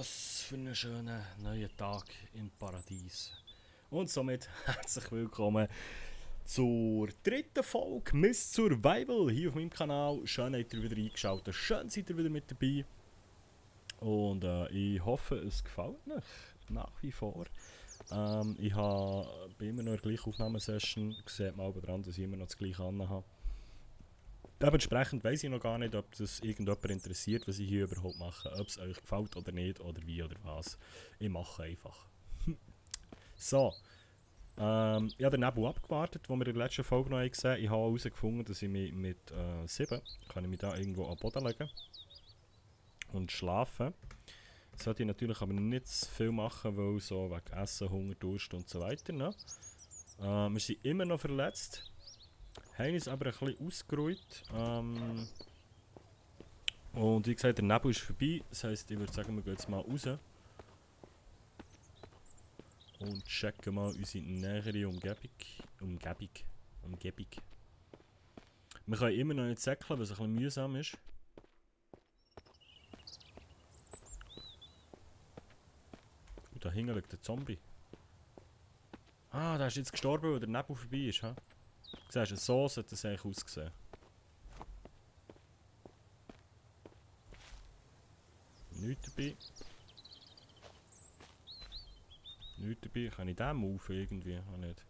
Was für einen schönen neuen Tag im Paradies. Und somit herzlich willkommen zur dritten Folge Miss Survival hier auf meinem Kanal. Schön, dass ihr wieder eingeschaltet. Schön, seid ihr wieder mit dabei. Und ich hoffe, es gefällt euch nach wie vor. Ich bin immer noch in der gleichen Aufnahmesession. Seht mal dran, dass ich immer noch das gleiche anhabe. Dementsprechend weiss ich noch gar nicht, ob das irgendjemand interessiert, was ich hier überhaupt mache. Ob es euch gefällt oder nicht, oder wie oder was. Ich mache einfach. So. Ich habe den Nebel abgewartet, den wir in der letzten Folge noch gesehen haben. Ich habe herausgefunden, dass ich mich mit 7 kann ich mich da irgendwo am Boden legen und schlafen. Das sollte ich natürlich aber nicht zu viel machen, weil so wegen Essen, Hunger, Durst und so weiter. Ne? Wir sind immer noch verletzt. Haben uns aber ein bisschen ausgeruht. Und wie gesagt, der Nebel ist vorbei. Das heisst, ich würde sagen, wir gehen jetzt mal raus. Und checken mal unsere nähere Umgebung. Wir können immer noch nicht säckeln, was ein bisschen mühsam ist. Und da hinten liegt der Zombie. Ah, der ist jetzt gestorben, weil der Nebel vorbei ist. Ha? Siehst du, so sollte es eigentlich aussehen. Nichts dabei. Nichts dabei. Kann ich den move irgendwie? Ah, nicht.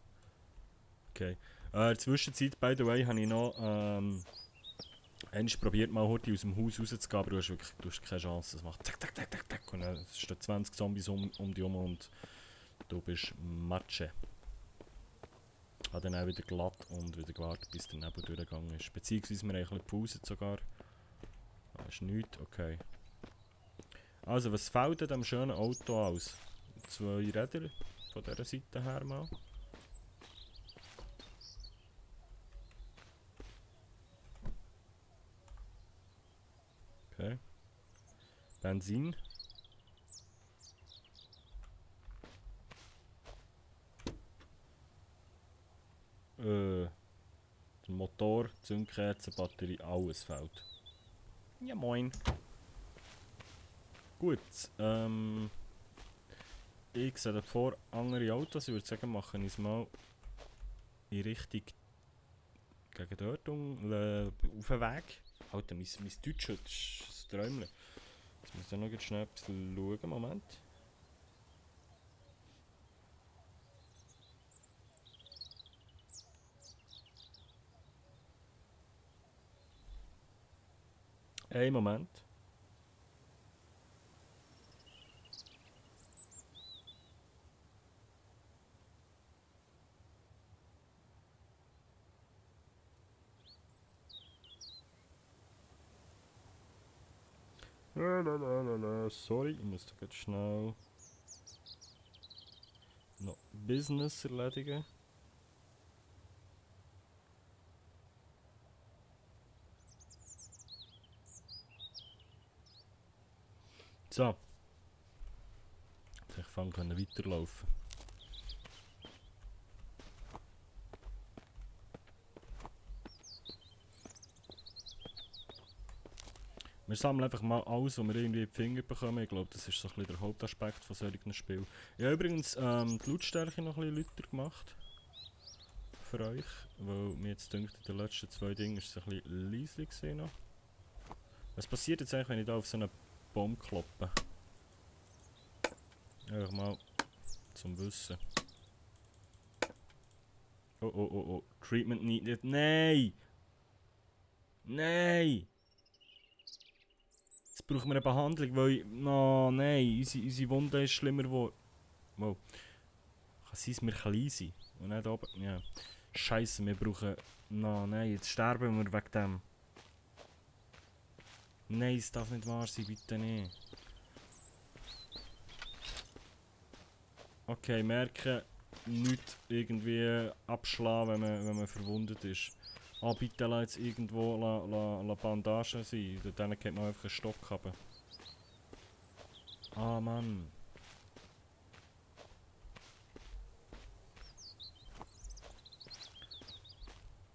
Okay. In der Zwischenzeit, by the way, habe ich noch einmal probiert, mal heute aus dem Haus rauszugehen, aber du hast keine Chance. Es macht zack, zack, zack, zack, zack. Und dann stehen 20 Zombies um dich herum und du bist Matsche. Ich habe dann auch wieder glatt und wieder gewartet, bis der Nebel durchgegangen ist. Beziehungsweise wir haben ein bisschen gepauset sogar. Das ist nichts, okay. Also, was fällt denn dem schönen Auto aus? 2 Räder von dieser Seite her mal. Okay. Benzin. Der Motor, Zündkerze, Batterie, alles fällt. Ja moin. Gut, ich sehe davor andere Autos. Ich würde sagen, machen wir es mal in Richtung gegen dort auf den Weg. Alter, mein Deutsch heute ist ein Träumchen. Jetzt muss ich noch schnell ein bisschen schauen. Moment. Einen Moment. Sorry, ich muss da ganz schnell noch Business erledigen. So. Ich fange an weiterlaufen. Wir sammeln einfach mal alles, was wir irgendwie in die Finger bekommen. Ich glaube, das ist so ein bisschen der Hauptaspekt von solchen Spielen. Ich habe übrigens die Lautstärke noch ein bisschen lauter gemacht. Für euch. Weil mir jetzt denkt, in den letzten 2 Dingen ist es ein bisschen leise gewesen. Was passiert jetzt eigentlich, wenn ich da auf so einen Baum kloppe? Einfach mal zum Wissen. Oh, oh, oh, oh. Treatment needed. Nein! Nein! Jetzt brauchen wir eine Behandlung, weil... No, nein, unsere Wunde ist schlimmer geworden. Wow. Kann sein, dass wir klein sind. Und nicht oben... Ja. Scheiße, wir brauchen... No, nein, jetzt sterben wir wegen dem. Nein, es darf nicht wahr sein, bitte nicht. Okay, merken, nicht irgendwie abschlagen, wenn man verwundet ist. Ah, bitte lass jetzt irgendwo la Bandagen sein. Dann geht man einfach einen Stock haben. Ah, Mann.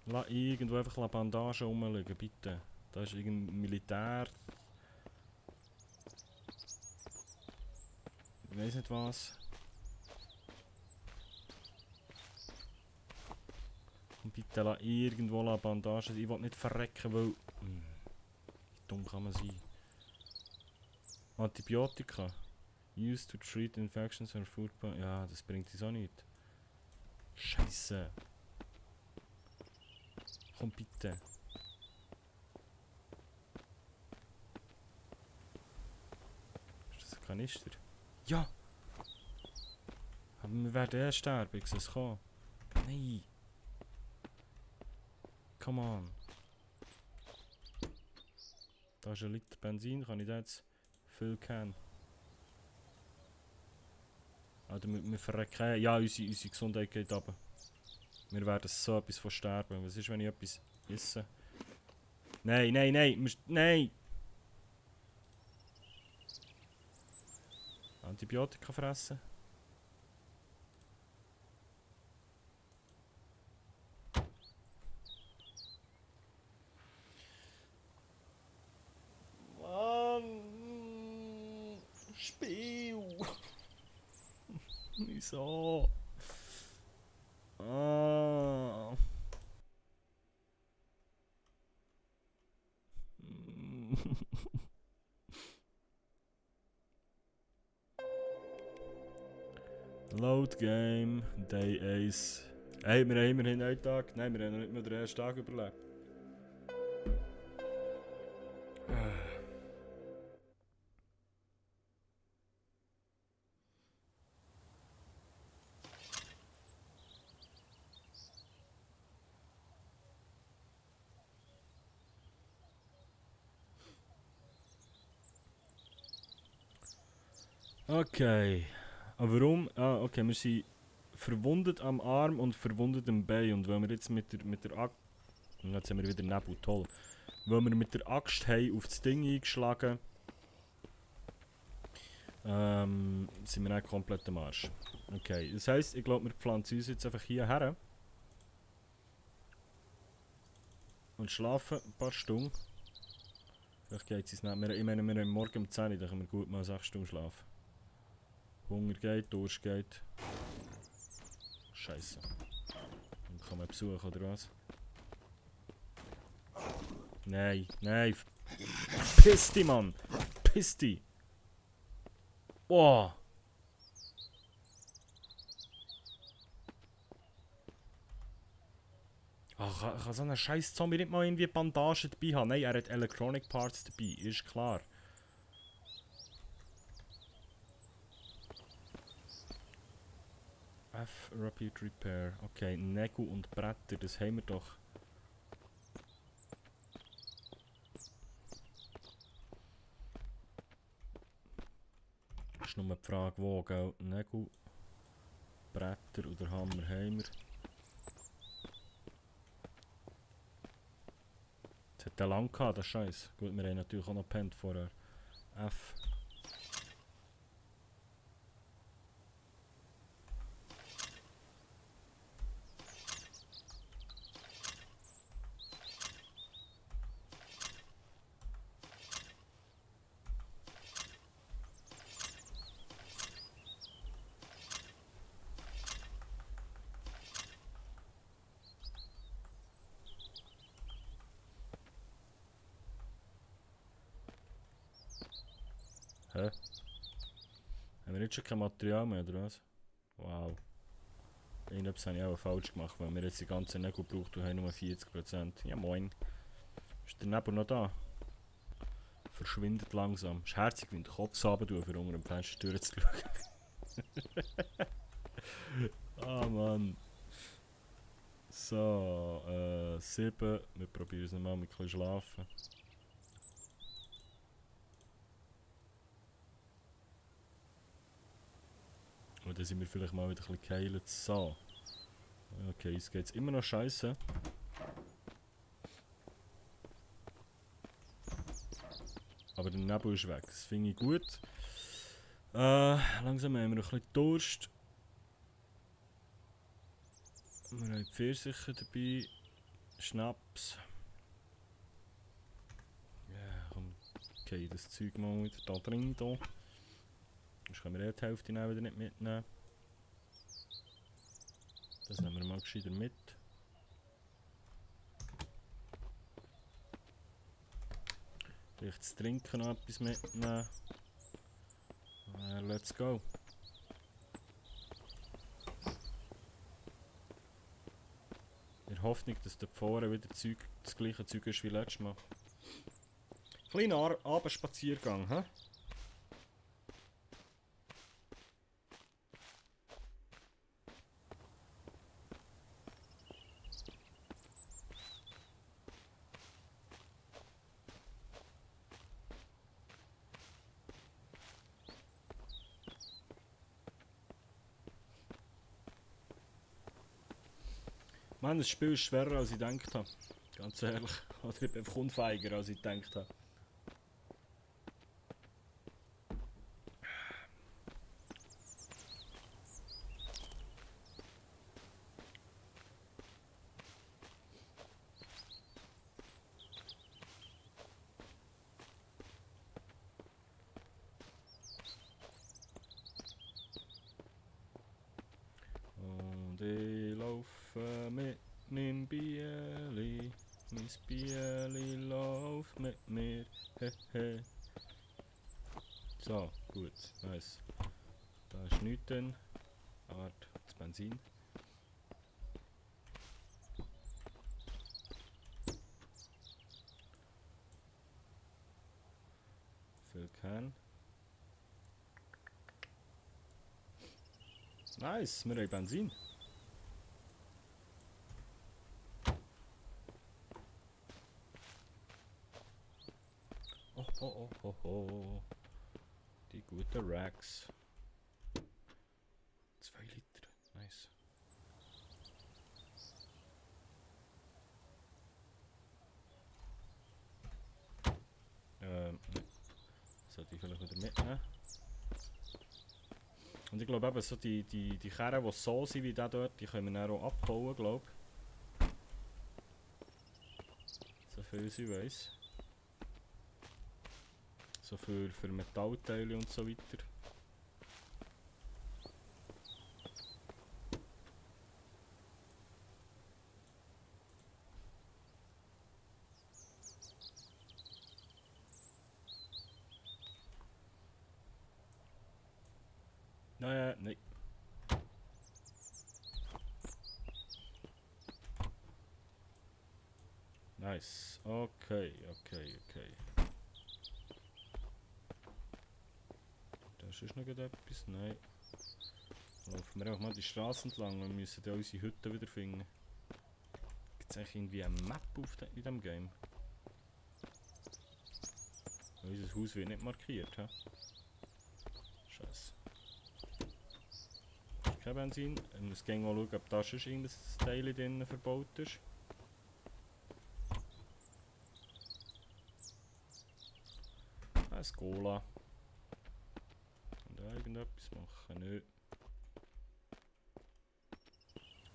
Lass irgendwo einfach la Bandagen rumliegen, bitte. Da ist irgendein Militär. ich weiß nicht was. Und bitte lass irgendwo Bandagen. Ich will nicht verrecken, weil... Wie dumm kann man sein? Antibiotika. Used to treat infections or food... Ja, das bringt uns auch nicht. Scheiße. Komm bitte. Ist das ein Kanister? Ja! Aber wir werden erst sterben, ich sehe es kommen. Nein! Come on! Da ist ein Liter Benzin, kann ich da jetzt viel kennen? Oder wir verrecken. Ja, unsere Gesundheit geht runter. Wir werden so etwas von sterben. Was ist, wenn ich etwas esse? Nein, nein, nein! Nein! Antibiotika fressen? Mann! Spiel! Wieso? Ah. Load Game, Day Ace. Hey, wir haben immerhin einen Tag. Nein, wir haben noch nicht mal den ersten Tag überlebt. Okay. Aber warum? Ah, okay, wir sind verwundet am Arm und verwundet am Bein. Und wenn wir jetzt mit der Axt... Jetzt haben wir wieder Nebel, toll. Wenn wir mit der Axt haben auf das Ding eingeschlagen, sind wir dann komplett am Arsch. Okay, das heisst, ich glaube, wir pflanzen uns jetzt einfach hierher. Und schlafen ein paar Stunden. Vielleicht geht es nicht mehr. Ich meine, wir haben morgen um 10 Uhr, dann können wir gut mal 6 Stunden schlafen. Hunger geht, Durst geht. Scheiße. Dann kann man besuchen, oder was? Nein, nein. Piss dich, Mann! Piss dich! Boah! Ach, kann so einen scheiß Zombie nicht mal irgendwie Bandagen dabei haben? Nein, er hat Electronic Parts dabei, ist klar. F Rapid Repair. Okay, Nägel und Bretter, das haben wir doch. Das ist nur die Frage, wo, gell? Nägel, Bretter oder Hammer haben wir. Das hat der lang gehabt, das Scheiß. Gut, wir haben natürlich auch noch gepennt vorher. F. Hä? Haben wir jetzt schon kein Material mehr, oder was? Wow. Irgendetwas habe ich auch falsch gemacht, weil wir jetzt die ganze Nägel gebraucht und haben nur 40%. Ja moin. Ist der Nebel noch da? Verschwindet langsam. Ist herzig, wenn der Kopf runter tun, für unter dem Fenster durchzuschauen. Ah Mann. So, 7. Wir probieren es nochmal mit ein bisschen schlafen. Und dann sind wir vielleicht mal wieder ein bisschen geheilt. So. Okay, jetzt geht's immer noch scheiße. Aber der Nebel ist weg. Das finde ich gut. Langsam haben wir noch ein bisschen Durst. Wir haben Pfirsiche dabei. Schnaps. Ja, komm. Okay, das Zeug mal wieder da drin. Da. Sonst können wir die Hälfte wieder nicht mitnehmen. Das nehmen wir mal gescheiter mit. Vielleicht zu trinken noch etwas mitnehmen. Let's go. In der Hoffnung, dass da vorne wieder das gleiche Zeug ist wie letztes Mal. Kleiner Abendspaziergang, hä? Mann, das Spiel ist schwerer als ich gedacht habe. Ganz ehrlich. Oder ich bin einfach unfähiger als ich gedacht habe. Und ich laufe mit meinem Bieli. Mein Bieli läuft mit mir. Hehe. So, gut, nice. Da ist nichts drin. Warte, das Benzin. Viel Kern. Nice, wir haben Benzin. Oh. Die guten Racks. 2 Liter, nice. Sollte ich vielleicht wieder mitnehmen. Und ich glaube eben, so die Kerne, die so sind wie der dort, die können wir dann auch abbauen, glaube ich. So viel ich weiss. So für Metallteile und so weiter. Naja, nein. Nice. Okay. Da ist noch etwas. Nein. Laufen wir auch mal die Straße entlang und müssen dann unsere Hütte wieder finden. Gibt es eigentlich irgendwie eine Map in diesem Game? Unser Haus wird nicht markiert, hä? Scheiße. Kein Benzin. Ich muss gerne mal schauen, ob da schon irgendein Teil drin verbaut ist. Ein Cola. Und irgendetwas machen? Nö.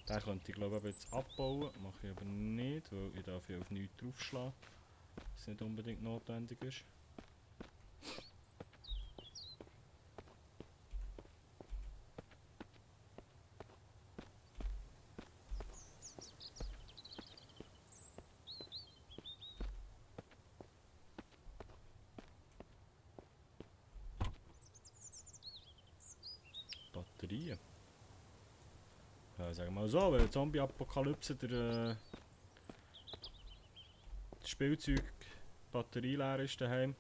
Den könnte ich glaube ich jetzt abbauen. Mache ich aber nicht, weil ich darf ja auf nichts draufschlagen. Was nicht unbedingt notwendig ist. Batterien. Ja, sagen wir mal so, wenn Zombie-Apokalypse der Spielzeug-Batterie leer ist daheim,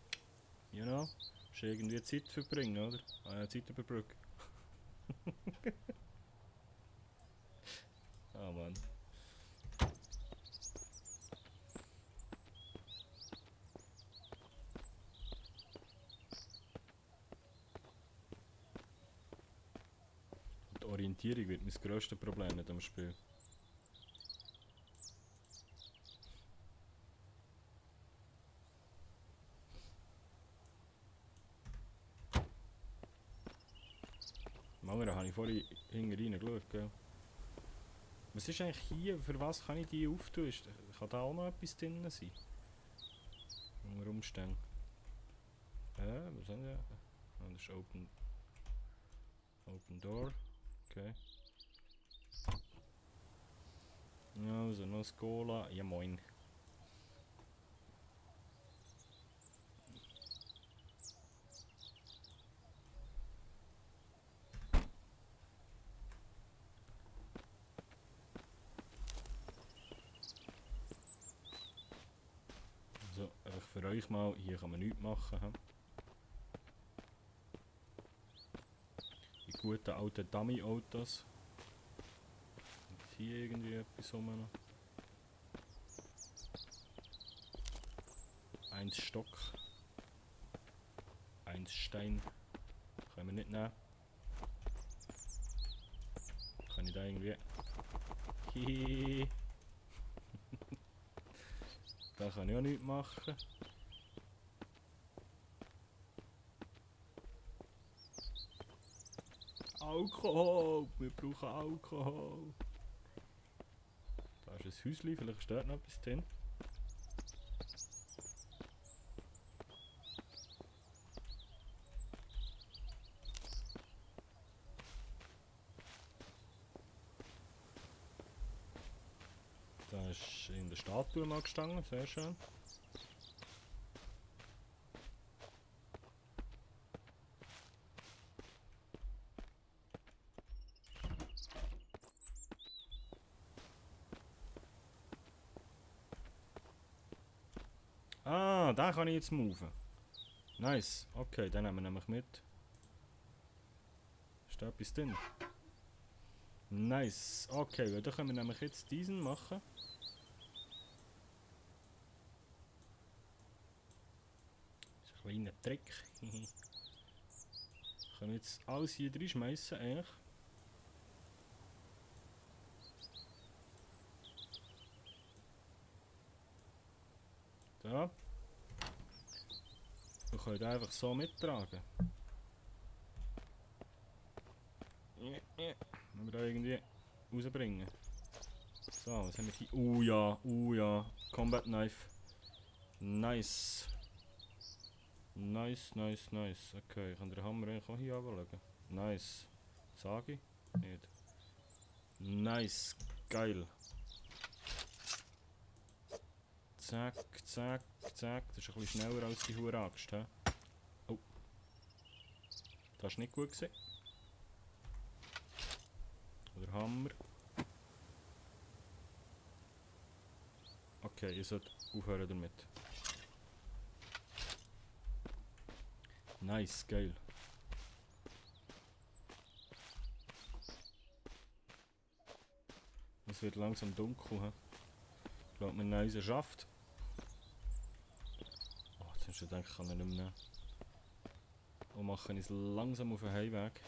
you know, ist irgendwie Zeit verbringen, oder? Zeit überbrücken. Ah, Mann. Die Orientierung wird mein grösstes Problem in diesem Spiel. Manchmal habe ich vorhin hinten reingeschaut, gell? Was ist eigentlich hier? Für was kann ich die auftun? Kann da auch noch etwas drin sein? Unter Umständen. Was haben wir? Das ist Open. Open Door. Okay. Also, noch Skola. Ja, moin. So, einfach für euch mal. Hier kann man nichts machen. He? Die guten alten Dummy-Autos. Und hier irgendwie etwas rum noch. 1 Stock. 1 Stein. Können wir nicht nehmen. Kann ich da irgendwie... Hihihi. Da kann ich auch nichts machen. Alkohol! Wir brauchen Alkohol! Da ist ein Häuschen, vielleicht steht noch etwas drin. Da ist in der Statue mal gestanden, sehr schön. Ah, da kann ich jetzt moven. Nice, okay, den nehmen wir nämlich mit. Ist da etwas drin? Nice, okay, dann können wir nämlich jetzt diesen machen. Das ist ein kleiner Trick. Können wir jetzt alles hier drin schmeißen eigentlich. Da. Wir können den einfach so mittragen. Wenn wir da irgendwie rausbringen. So, was haben wir hier? Oh ja. Combat Knife. Nice. Nice. Okay, ich kann den Hammer eigentlich auch hier anschauen. Nice. Sage ich? Nicht. Nice. Geil. Zack. Das ist ein bisschen schneller als die Hure Axt. He? Oh. Das war nicht gut gewesen. Oder Hammer. Okay, ihr sollt aufhören damit. Nice, geil. Es wird langsam dunkel. He? Ich glaube, wir nehmen unseren Schaft. Oh, jetzt hast du gedacht, ich kann ihn nicht mehr nehmen. Und machen uns langsam auf den Heimweg.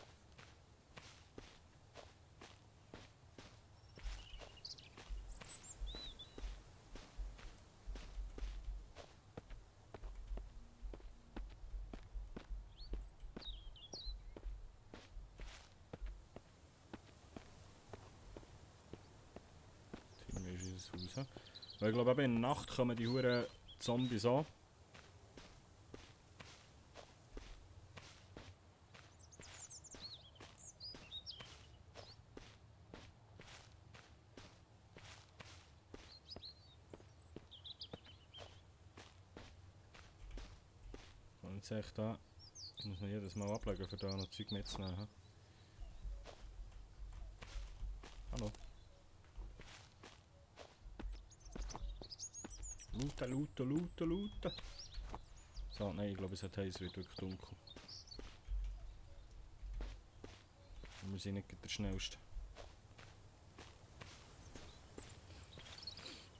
Haus. Weil ich glaube, eben in der Nacht kommen die Huren Zombies an. Und jetzt echt da, ich muss man jedes Mal ablegen, für da noch Zeug mitzunehmen. Hallo. Looten. So, nein, ich glaube, es wird wirklich dunkel. Und wir sind nicht der Schnellste.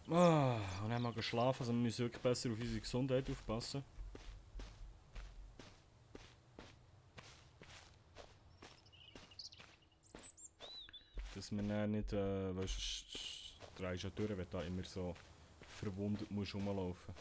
Ah, und dann mal geschlafen, also wir müssen wirklich besser auf unsere Gesundheit aufpassen. Dass wir dann nicht, weißt du, drehst ja durch, wenn du da immer so verwundet musst rumlaufen.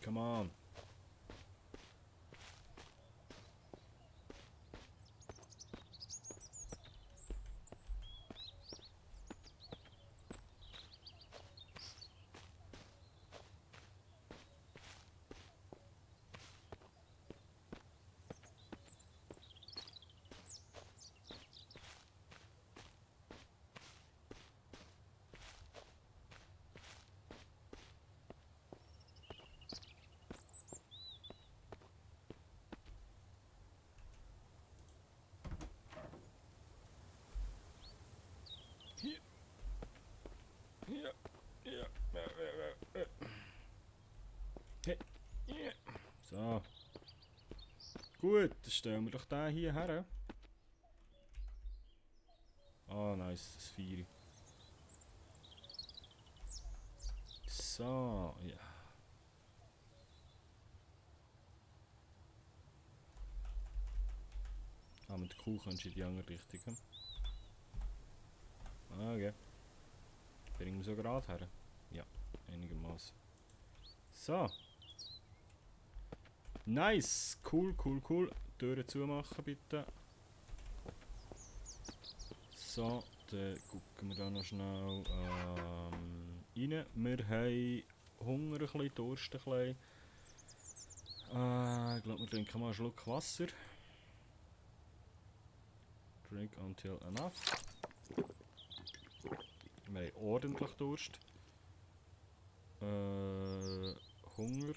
Come on. Hier. Ja. Hey. Ja. So. Gut, dann stellen wir doch den hier her. Ah, nice, das Vieri. So, ja. Ah, mit der Kuh kannst du in die andere Richtung. Hm? Ah, okay. Bringen wir so gerade her? Ja, einigermaßen. So. Nice! Cool, cool, cool. Türen zumachen, bitte. So, dann gucken wir da noch schnell rein. Wir haben Hunger, ein bisschen, Durst ein bisschen. Ich glaube, wir trinken mal einen Schluck Wasser. Drink until enough. Wir haben ordentlich Durst. Hunger.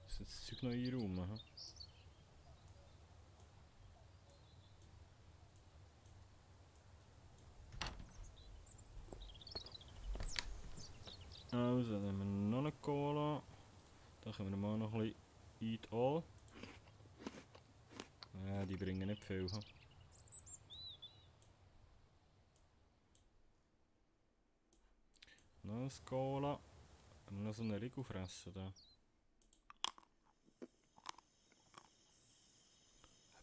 Ist das Zeug noch einräumen? Also, dann haben wir noch eine Cola. Dann können wir mal noch ein bisschen Eat All. Ja, die bringen nicht viel. Hm? Noch eine Cola. Haben wir noch so einen Riegel fressen da?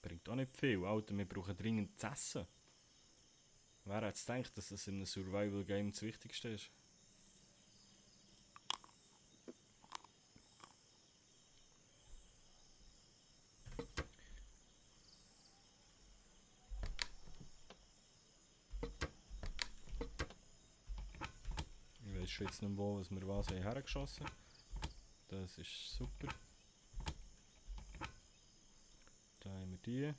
Bringt auch nicht viel, Alter. Wir brauchen dringend zu essen. Wer hat gedacht, dass das in einem Survival Game das Wichtigste ist? Ich weiß schon jetzt nicht wo, was wir was hergeschossen haben. Das ist super. Da haben wir die.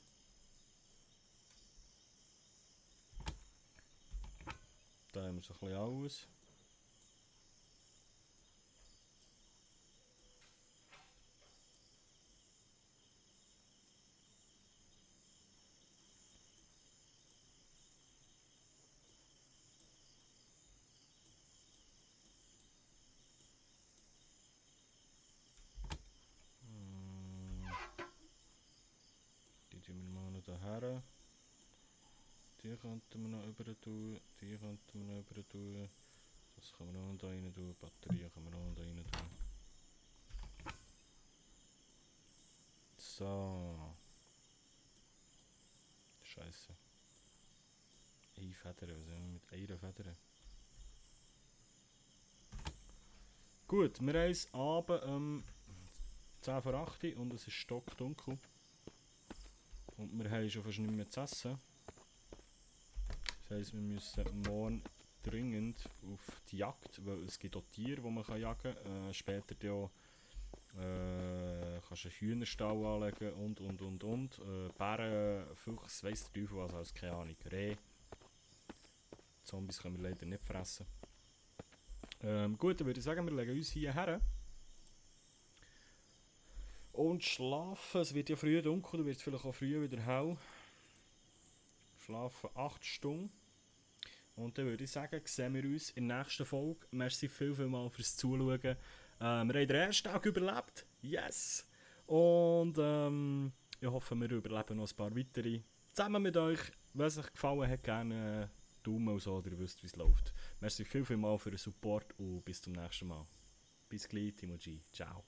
Da haben wir so ein bisschen alles. Die tun wir mal noch daher. Die könnten wir noch über tun. Die könnten wir noch über tun. Das können wir noch da rein tun. Batterien können wir noch da rein tun. So. Scheiße. Eine Feder, was haben wir mit einer Feder? Gut, wir haben es abends 10 vor 8 Uhr und es ist stockdunkel. Und wir haben schon fast nichts mehr zu essen. Das heisst, wir müssen morgen dringend auf die Jagd, weil es gibt auch Tiere, die man jagen kann. Später kannst du einen Hühnerstall anlegen und. Bären, Fuchs, weiss der Teufel was, also keine Ahnung. Reh. Zombies können wir leider nicht fressen. Gut, dann würde ich sagen, wir legen uns hier her. Und schlafen. Es wird ja früh dunkel, dann wird es vielleicht auch früh wieder hell. Schlafen 8 Stunden. Und dann würde ich sagen, sehen wir uns in der nächsten Folge. Merci viel fürs Zuschauen. Wir haben den ersten Tag überlebt. Yes! Und ich hoffe, wir überleben noch ein paar weitere. Zusammen mit euch. Wenn es euch gefallen hat, gerne Daumen so, oder ihr wisst, wie es läuft. Merci viel für den Support und bis zum nächsten Mal. Bis gleich, Timo G. Ciao.